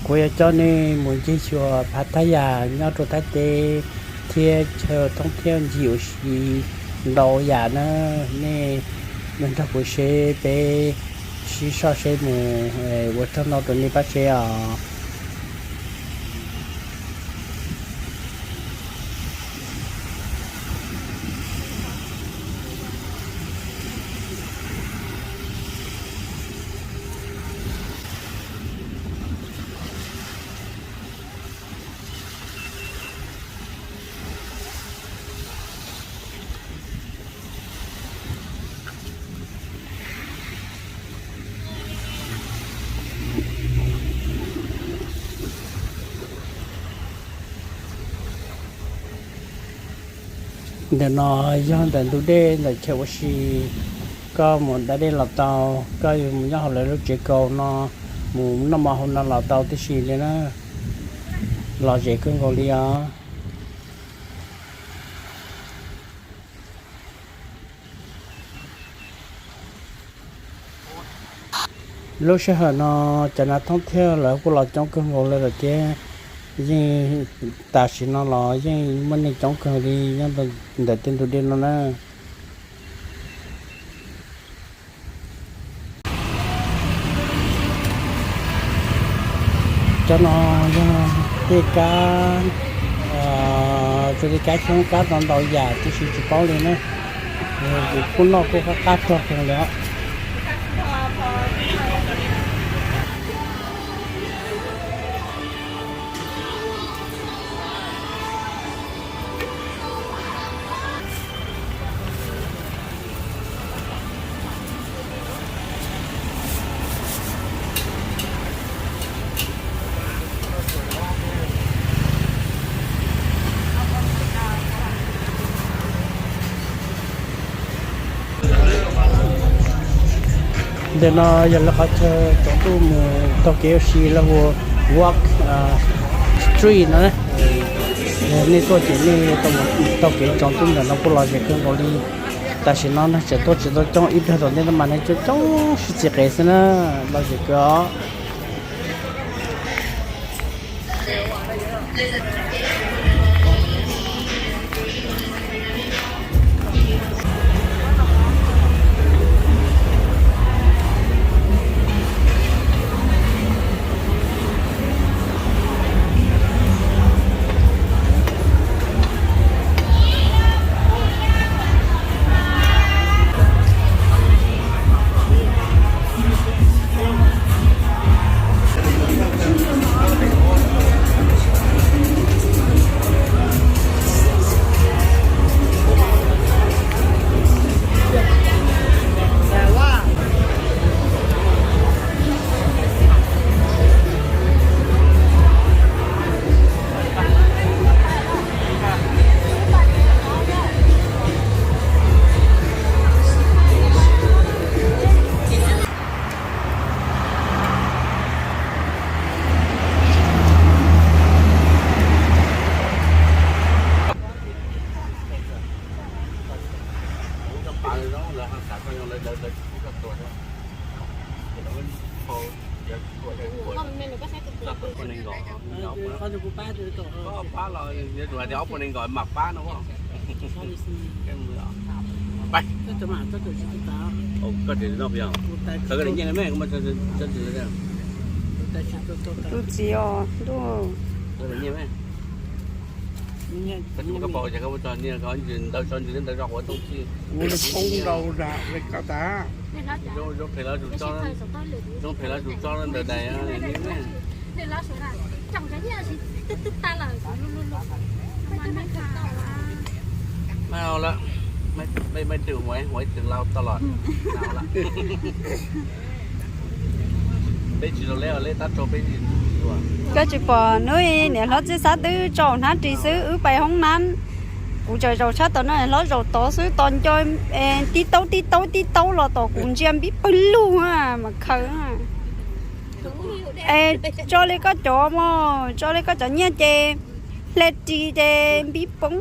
Kuv yuav coj nej mus ncig xyuas Pattaya nyob rau Thaib teb thiab chaw thoob thiab ncig ua si ntau yam na. Nej nrog kuv seb peb sib soj seb mus ua tsaug ntau rau nej pab seb os. Ntawm no yog ntawm ntug dej ntawm chaw ua si, koj mus da dej los tau, koj yuav mus nyob hauv lawv lub tsev kaus no, mus noj mov hauv no los tau tib si li na. Lom zem kawg nkaus li os. Lub sij hawm no cov neeg thoob thiab lawv kuj los coob kawg nkaus li lawm thiab. Yeej tam sim no los yeej muaj neeg coob kawg li nyob ntawm tej ntug dej no na. Cov no yog tej kab, txhua tej kab xyoob kab ntau ntau yam tib si tsis paub li na. Kuj noj kuj qab qab rog kawg li os. Ntawm no yog lawv qhov chaw tsaus ntuj mus taug kev ua si, lawv hu Walk Street no. Nej tuaj ces nej taug kev tsaus ntuj ntawm no kuj lom zem kawg nkaus li. Tam sim no neeg tseem tuaj tsis tau coob, ib pliag tom ntej no mas neeg coob coob sib txiv qev xwb na, lom zem kawg os. Pab los yog hais tias ob puas nees nkaum mam pab no. Koj tsis noj pes, koj nyiaj me, tus txiv os ntuj. Koj pom cas koj muab tso nyiaj, ntawd tso ntsis ntawd tso quav tooj txij. Zoo phem los zus tso, zoo phem los zus tso ntawm daim. Mas lawm, mej twm muaj ib twm lau tau los. Peb tsis zoo le, le tab tso peb. Koj tsis pom hnub niam hlob txij xab twb tso hnab ris xwb wb pais hoob nab. Kuv tseem zaum tshab tom no, niam hlob zaum tod xwb tos nco tib taub tib taub tib taub los tom kuv ntsia npib pawg lug mas khaws. Es tso li koj cov mog, tso li koj cov nyiaj ces hle ris ces npib poob.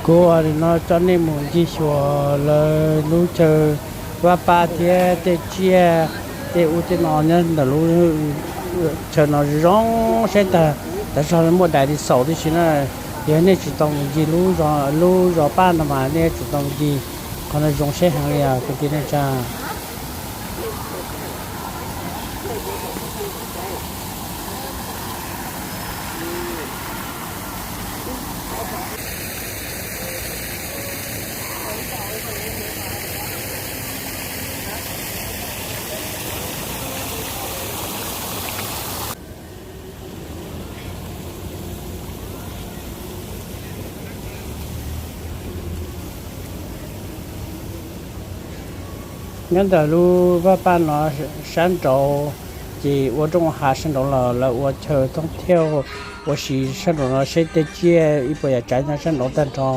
Kuv no coj nej mus ncig xyuas lawv lub chaw vaj pab thiab tej tsiaj Tej ub tej no nyob ntawm lub chaw no zoo seb tag, tas zog muaj dinosaur tib si na. Yog nej tsis tau mus ncig lub zos Paj no mas nej yuav tsum tau mus ncig. Qhov no zoo seb heev li os kwv tij neej tsa. Nyob ntawm lub vaj paj no sab nraud, ces ua rooj hav sab nraud los lawv ua chaw thoob thiaj ua si sab nraud no seb tej tsiaj ib puas yam tsav nyob sab nraud tag nrho.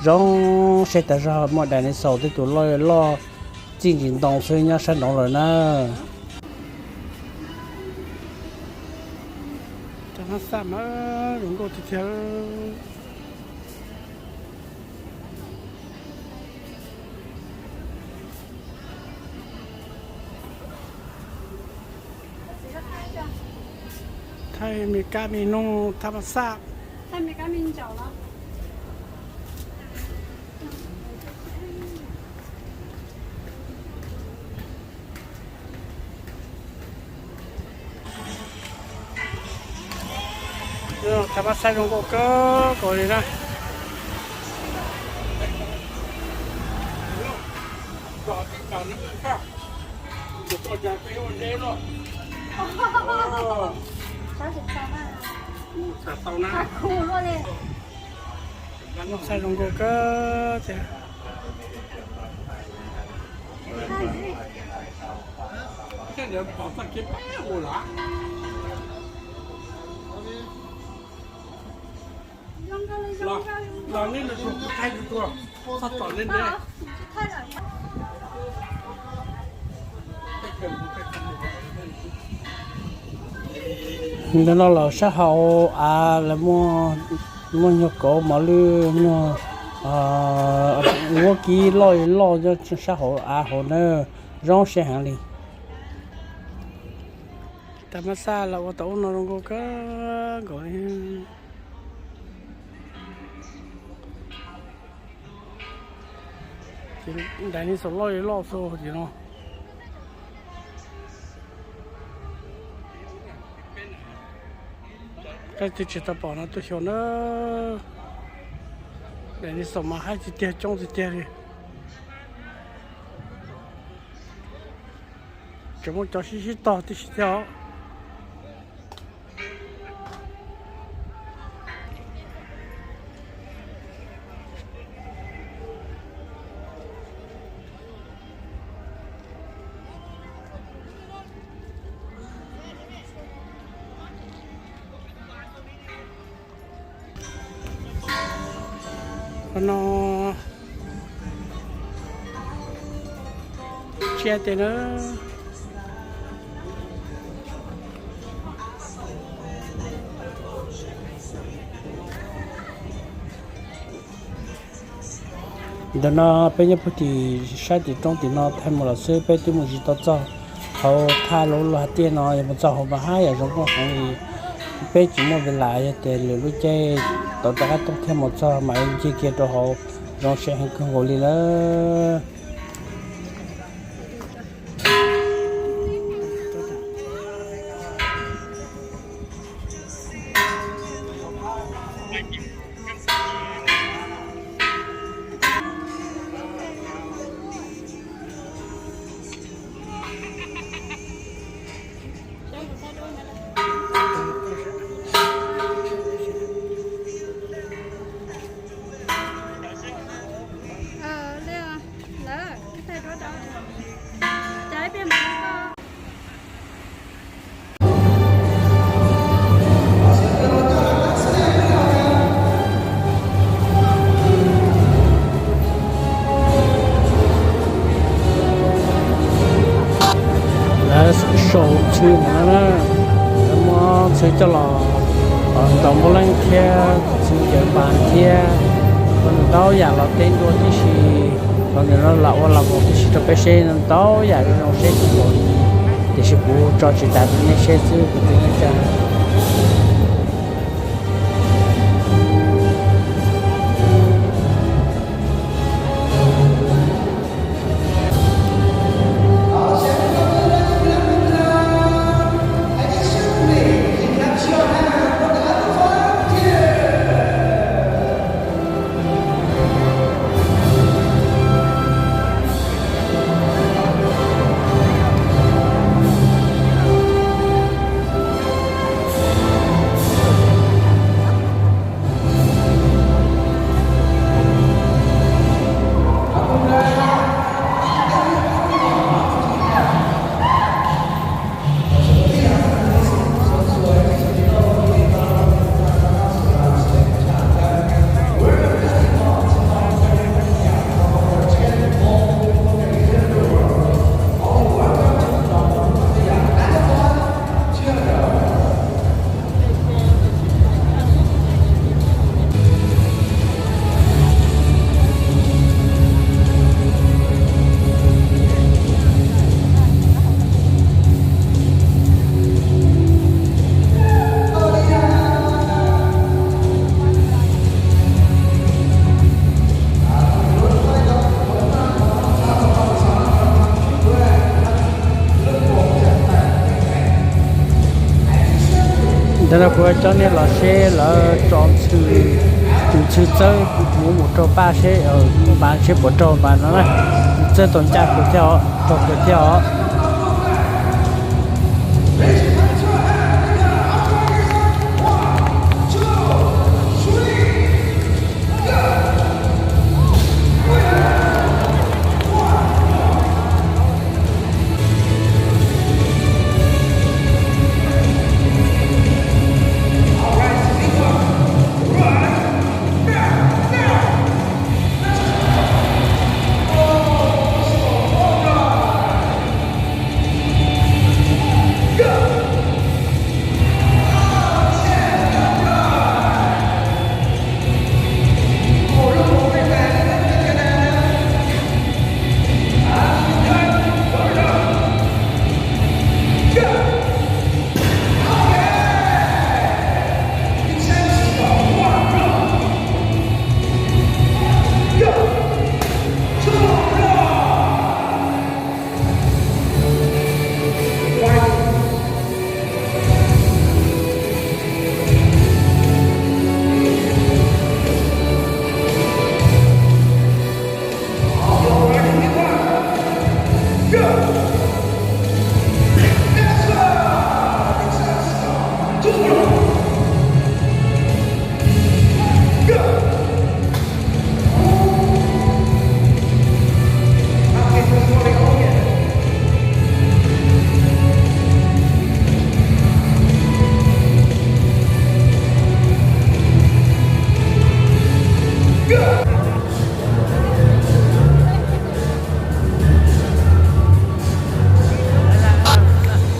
Zoo seb tas zog muaj dinosaur tej tus loj loj txij ntsis ntoo xwb nyob sab nraud lawm na. Cov hmab xaj mas zoo nkauj tiag tiag. Thaij me kab me noog thab mas xaj. Thab mas xaj zoo nkauj kawg nkaus li na. Xaj zoo nkauj kawg thiab. Ntawm no los sab hauv av lawv muaj nyuag kauv mos lwj, nyuag huab kib loj loj nyob sab hauv av hauv na, zoo siab heev li. Tab mas xaj los ua tau ub no zoo nkauj kawg nkaus li. Ces dinosaur loj li loj xwb tim no. Koj twb tsis tau pom no tuaj xyuas na. Dinosaur mas haib tiag tiag coob tiag tiag li. Tseem muaj cov sib sib tog tib si thiab os. Qhov no tsiaj tes na. Ntawm no peb nyob puag tim sab tim roob tim no thaij mus lawm xwb, peb twb mus tsis tau txog hauv thaj lub lub hais tiaj no, yog mus txog hauv mas haj yam zoo nkauj heev li. Peb tsis muaj vis las, yog tias lwm lub caij tau rov qab tuaj thiaj mus txog mas ncig kiag rau hauv, zoo siab heev kawg nkaus li lawm. Lawv sau txhwv no na, lawv muab txhwv coj los ntaus npub leej thiab txhwv cawv npas thiab, ntau yam los teb ntua tib si, los ntawm no lam ua lam mus tib si rau peb seb ntau yam zoo seb tsis npaum li. Tiam sis kuv tso tsis tas rau nej saib xwb, kuv twb tsis tsa. Ntawm no kuv coj nej los seb lawv tso ntxhw, tus ntxhw txawb muab mus rau paj seb, mas seb puas raug mas no na. Txawb tau ncaj kawg thiab os, raug kawg thiab os.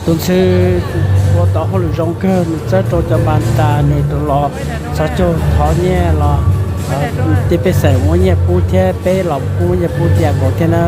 Tus ntxhw ua tau hauj lwm zoo kawg, nws txawb rau cov npas tas, nws tus los xov caug thov nyiaj los, tej pej xeem muab nyiaj pub thiab peb los kuj muab nyiaj pub tiag nkaus thiab na.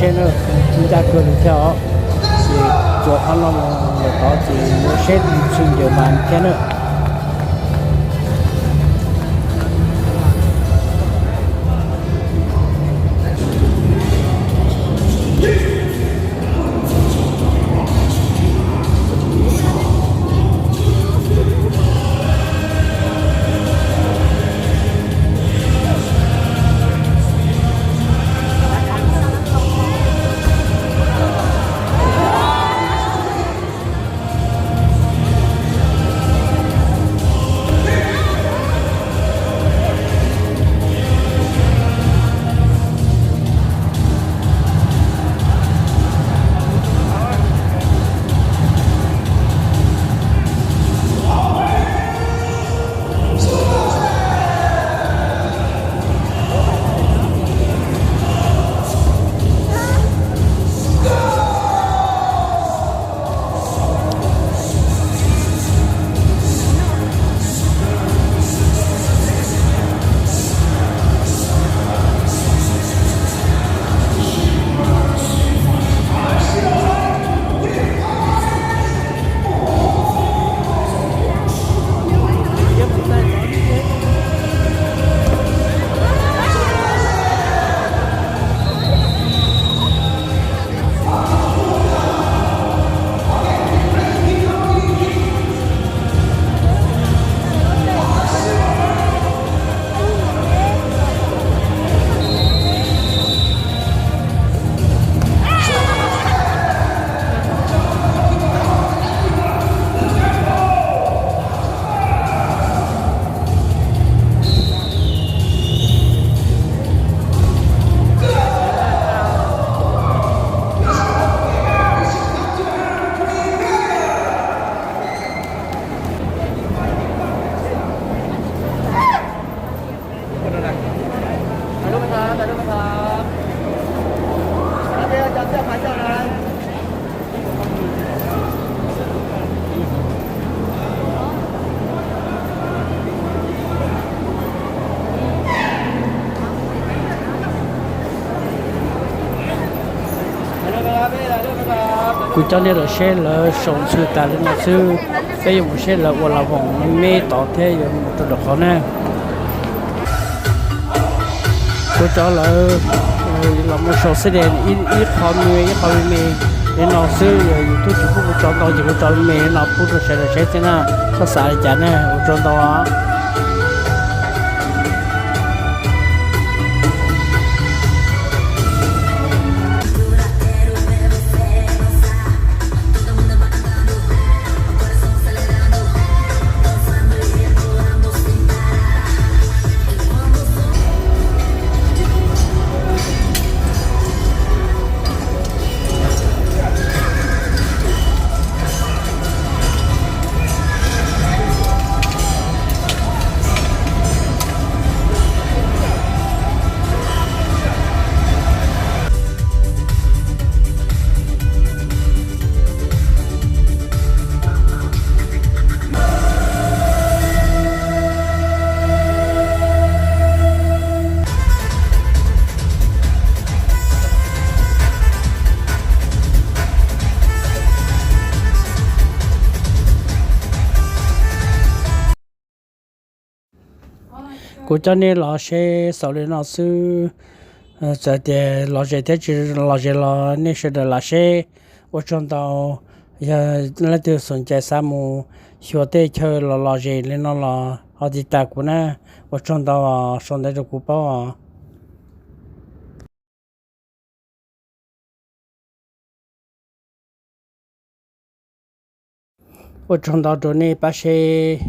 Thiab na, ncaj kawg li thiab os. Ces tsuas qhov no mus lawm tod ces yuav seb tsis ncaws mas thiab na. Kuv coj nej los seb lawv sau ntxhw tas li no xwb, peb yuav mus seb lawv ua las voos me me tod thiab yuav mus rau lawm qhov na. Kuv cov lawv los mus sau xib des ib qho me ib qho me me li no xwb, yog YouTube tsis pub kuv tso ntau ces kuv tso me me li no pub rau sawv daws saib thiab na, txhob xav li cas na, ua tsaug ntau. Kuv coj nej los seb xaus li no xwb. Txawm tias lom zem thiab tsis lom zem los nej sawv daws lam seb. Ua tsaug ntau. Yog leej twg xoom cai xav mus xyuas tej chaw los lom zem li no los ho tiv tas kuv na. Ua tsaug ntau, sau ntawv rau kuv paub os. Ua tsaug ntau rau nej pab seb,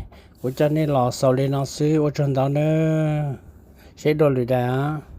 kuv coj nej los xaus li no xwb, ua tsaug ntau nawb, seb dua lwm daim.